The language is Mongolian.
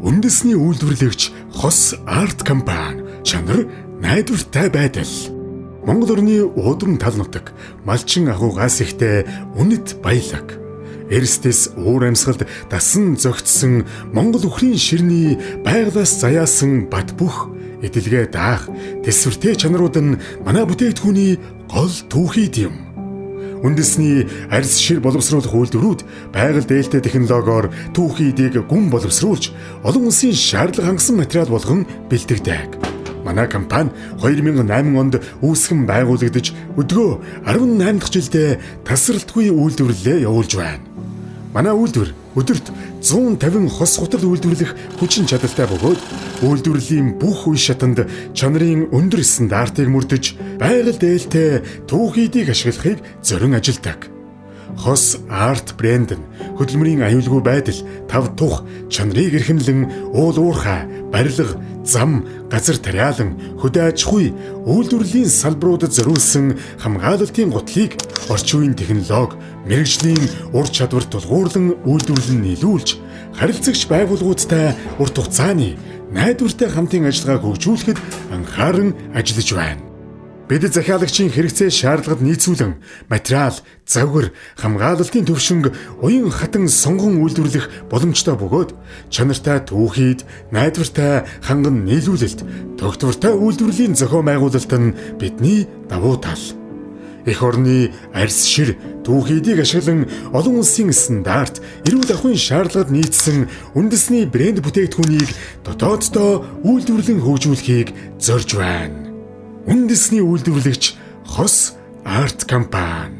Үндэсний үйлдвэрлэгч Хос Арт компани чанар найдвартай байдал. Монгол орны уудам тал нутаг малчин агуугаас ихтэй үнэт баялаг. Эрсдэс уур амьсгалд дасан зөгтсөн Монгол үхрийн ширний байгалаас заяасан бат бөх эдэлгээ даах тэсвэртэй чанарууд нь манай бүтээгдэхүүний гол түүхийд юм. Үндэсний арьс шир боловсруулах үйлдвэрүүд байгаль дээлтэй технологиор түүхийдийг гүн боловсруулж олон улсын шаардлага хангасан материал болгон бэлтгэдэг. Манай компани 2008 онд үүсгэн байгуулагдаж өдгөө 18 дахь жилдээ тасралтгүй үйлдвэрлэлээ явуулж байна. Манай үйлдвэр өдөрт 150 хос гутал үйлдвэрлэх хүчин чадалтай бөгөөд үйлдвэрлэлийн бүх үе шатанд чанарын өндөр стандартыг мөрдөж байгаль дээлтэй түүхийдийг ашиглахыг зорин ажилдаг. Хос Арт брэнд нь хөдөлмөрийн аюулгүй байдал, тав тух, чанарыг эрхэмлэн уул уурхай, барилга, зам, газар тариалан, хөдөө аж ахуй, үйлдвэрлэлийн салбаруудад зориулсан хамгаалалтын гутлыг орчин үеийн технологи, мэргэжлийн ур чадвар тулгуурлан үйлдвэрлэн нийлүүлж, харилцагч байгууллагуудтай урт хугацааны найдвартай хамтын ажиллагааг хөгжүүлэхэд анхааран ажиллаж байна. Бид захиалагчийн хэрэгцээ шаардлагад нийцүүлэн материал, загвар, хамгаалалтын төвшинг уян хатан сонгон үйлдвэрлэх боломжтой бөгөөд чанартай түүхийд, найдвартай ханган нийлүүлэлт, тогтвортой үйлдвэрлэлийн зохион байгуулалт нь бидний давуу тал. Эх орны арьс шир түүхийдийг ашиглан олон улсын стандарт, эрүүл ахуйн шаардлагад нийцсэн үндэсний брэнд бүтээгдэхүүнийг дотооддоо үйлдвэрлэн хөгжүүлэхийг зорж байна. Үндэсний үйлдвэрлэгч Хос Арт компани.